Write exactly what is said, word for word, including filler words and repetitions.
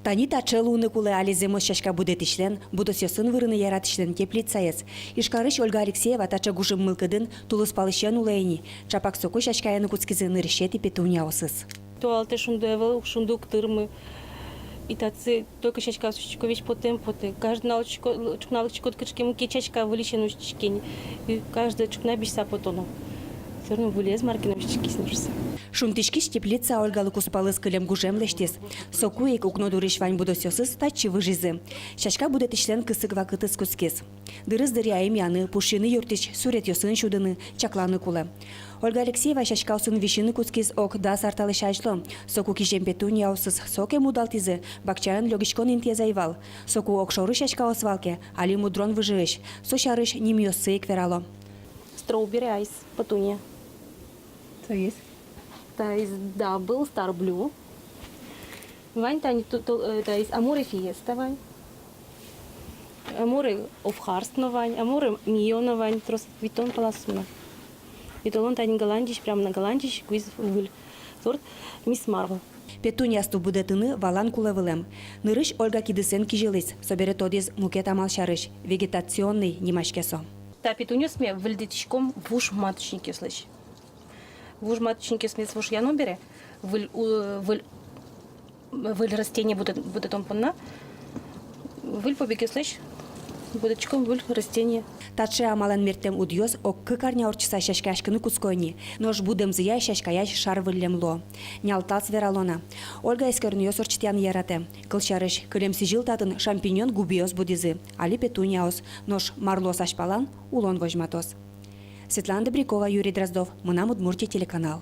Тани таӵе луыны кулэ али зэмос сяська будэтӥсьлэн, будосъёсын вырыны яратӥсьлэн теплицаез. Ижкарысь Ольга Алексеева таӵе гужем мылкыдын тулыспалысен улэ ини. Чапак соку сяськаяны кутскизы нырысетӥ петуниосыз. Туалетэ шунды ӧвӧл, шунды уг тырмы. И татчы только сяськаос учко, весь потэм потэ. Каждый нунал учко, ӵукна лыдӟиськод кыӵе ке мукет сяська, выльысен усьтӥське ни. И каждый ӵукна бызьыса потоно. Всё равно выльысь мар ке но усьтӥськиз ни шуса. Шунтӥськись теплица Ольгалы кузпалыз кылем гужем лэсьтӥз. Соку ик укно дурысь вань будосъёсыз татчы выжизы. Сяська будэтӥсьлэн кысык вакытэз кутскиз. Дырыз дыръя эмъяны, пушйыны юрттӥсь суретъёсын сюдыны, чакланы кулэ. Ольга Алексеева сяськаосын висьыны кутскиз ог дас ар талэсь азьло. Соку кизем петуниосыз сокем удалтӥзы, бакчаын лёгиськон интыез ӧй вал. Соку огшоры сяськаос вал ке, али мудрон выжыысь. Со сярысь нимъёссы ик верало. Strawberry Ice Petunia. Таиз? Таиз Double Star Blue. Вань тани ту-, ту-, э, таиз Amore Fiesta вань. Amore of Hearts но вань, Amore Mio но вань, трос витьтон палась мынам. Витьтонлэн тани Голландиысь, прямо на Голландиысь куиз выль сорт Miss Marvel. Петуниосты будэтыны валан кулэ вылэм. Нырысь Ольга кидысэн кизилиз, собере тодӥз мукет амал сярысь, вегетационный нимаське со. Та петуниосме выльдытӥськом вуж маточникъёслэсь. Вуж маточникъёсмес вошъяно бере, выль, у-, выль, выль растение будэ-, будэтон понна, выль побегъёслэсь будэтӥськом выль растение. Таӵе амалэн мерттэм удъёс ог кык арня ортчыса сяськаяськыны кутско ини. Нош будэмзыя сяськаясь шар выллем луо. Нялтас верало на. Ольга эскеронъёс ортчытъяны яратэ. Кылсярысь, кылем сӥзьыл татын шампиньон губиос будӥзы, али петуниос, нош мар луоз азьпалан, улон возьматоз. Светлана Добрякова, Юрий Дроздов, «Мынам Удмуртие» телеканал.